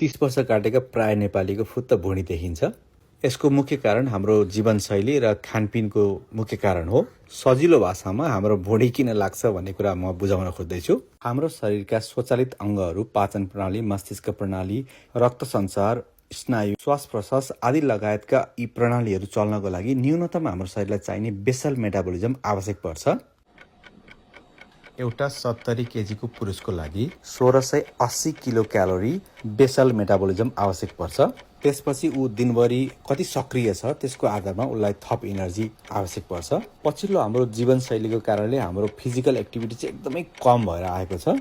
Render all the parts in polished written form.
30 वर्ष काटेका प्राय नेपालीको फुत्त भुँडी देखिन्छ। यसको मुख्य कारण हाम्रो जीवनशैली र खानपिनको मुख्य कारण हो। सजिलो भाषामा हाम्रो भुँडी किन लाग्छ भन्ने कुरा म बुझाउन खोज्दैछु। हाम्रो शरीरका स्वचालित अङ्गहरू पाचन प्रणाली, मस्तिष्क प्रणाली, रक्त सञ्चार, स्नायु, श्वास प्रश्वास आदि लगायतका यी प्रणालीहरू चल्नको लागि न्यूनतम हाम्रो शरीरलाई चाहिने बेसल मेटाबोलिजम आवश्यक पर्छ। एउटा 70 केजीको पुरुषको लागि 1680 किलो क्यालोरी बेसल मेटाबोलिजम आवश्यक पर्छ। त्यसपछि ऊ दिनभरि कति सक्रिय छ त्यसको आधारमा उसलाई थप इनर्जी आवश्यक पर्छ। पछिल्लो हाम्रो जीवनशैलीको कारणले हाम्रो फिजिकल एक्टिभिटी चाहिँ एकदमै कम भएर आएको छ।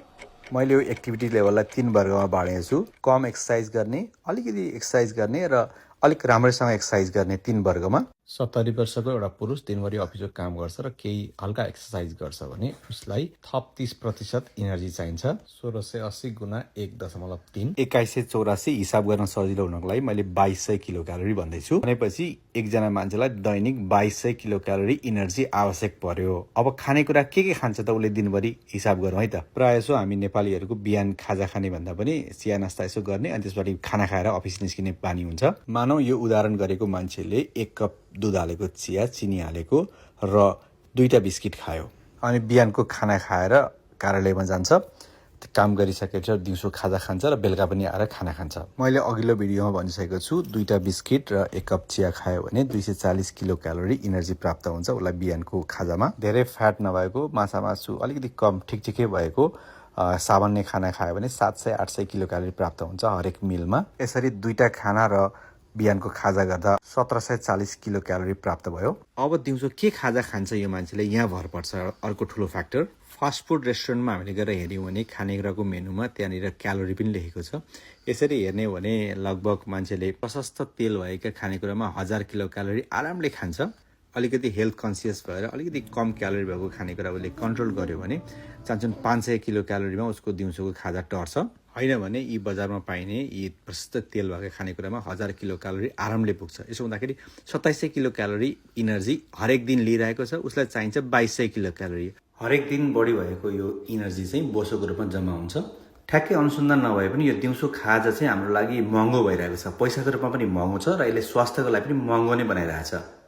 मैले यो एक्टिभिटी लेभललाई 3 वर्गमा बाँडेको छु। कम एक्सर्साइज गर्ने, अलिकति एक्सर्साइज गर्ने र अलिक राम्रैसँग एक्सर्साइज गर्ने 3 वर्गमा। 70 वर्षको एउटा पुरुष दिनभरि अफिसको काम गर्छ र केही हल्का एक्सर्साइज गर्छ भने उसलाई थप 30% इनर्जी चाहिन्छ। 1680 गुणा 1.3 2184 हिसाब गर्न सजिलो हुनको लागि मैले 2200 किलो क्यालोरी भन्दैछु। भनेपछि एकजना मान्छेलाई दैनिक 2200 किलो क्यालोरी इनर्जी आवश्यक पर्यो। अब खानेकुरा के खान्छ त उसले दिनभरि हिसाब गरौँ है त। प्रायःसो हामी नेपालीहरूको बिहान खाजा खाने भन्दा पनि चिया नास्ता यसो गर्ने अनि त्यसपछि खाना खाएर अफिस निस्किने बानी हुन्छ। मानौ यो उदाहरण गरेको मान्छेले 1 कप दुध हालेको चिया, चिनी हालेको र 2टा बिस्किट खायो अनि बिहानको खाना खाएर कार्यालयमा जान्छ, काम गरिसकेपछि दिउँसो खाजा खान्छ र बेलुका पनि आएर खाना खान्छ। मैले अघिल्लो भिडियोमा भनिसकेको छु 2टा बिस्किट र 1 कप चिया खायो भने 240 किलो क्यालोरी इनर्जी प्राप्त हुन्छ उसलाई बिहानको खाजामा। धेरै फ्याट नभएको, माछा मासु अलिकति कम ठिकठिकै भएको सामान्य खाना खायो भने 700-800 किलो क्यालोरी प्राप्त हुन्छ हरेक मिलमा। यसरी 2टा खाना र बिहानको खाजा गर्दा 1740 किलो क्यालोरी प्राप्त भयो। अब दिउँसो के खाजा खान्छ यो मान्छेले, यहाँ भर पर्छ अर्को ठुलो फ्याक्टर। फास्ट फुड रेस्टुरेन्टमा हामीले गएर हेऱ्यौँ भने खानेकुराको मेनुमा त्यहाँनिर क्यालोरी पनि लेखेको छ। यसरी हेर्ने हो भने लगभग मान्छेले प्रशस्त तेल भएका खानेकुरामा 1000 किलो क्यालोरी आरामले खान्छ। अलिकति हेल्थ कन्सियस भएर अलिकति कम क्यालोरी भएको खानेकुरा उसले कन्ट्रोल गर्यो भने चाहन्छन् 500 किलो क्यालोरीमा उसको दिउँसोको खाजा टर्छ। होइन भने यी बजारमा पाइने यी प्रशस्त तेल भएको खानेकुरामा 1000 किलो क्यालोरी आरामले पुग्छ। यसो हुँदाखेरि 2700 किलो क्यालोरी इनर्जी हरेक दिन लिइरहेको छ। उसलाई चाहिन्छ 2200 किलो क्यालोरी। हरेक दिन बढी भएको यो इनर्जी चाहिँ बोसोको रूपमा जम्मा हुन्छ। ठ्याक्कै अनुसन्धान नभए पनि यो दिउँसो खाजा चाहिँ हाम्रो लागि महँगो भइरहेको छ। पैसाको रूपमा पनि महँगो छ र यसले स्वास्थ्यको लागि पनि महँगो नै बनाइरहेछ।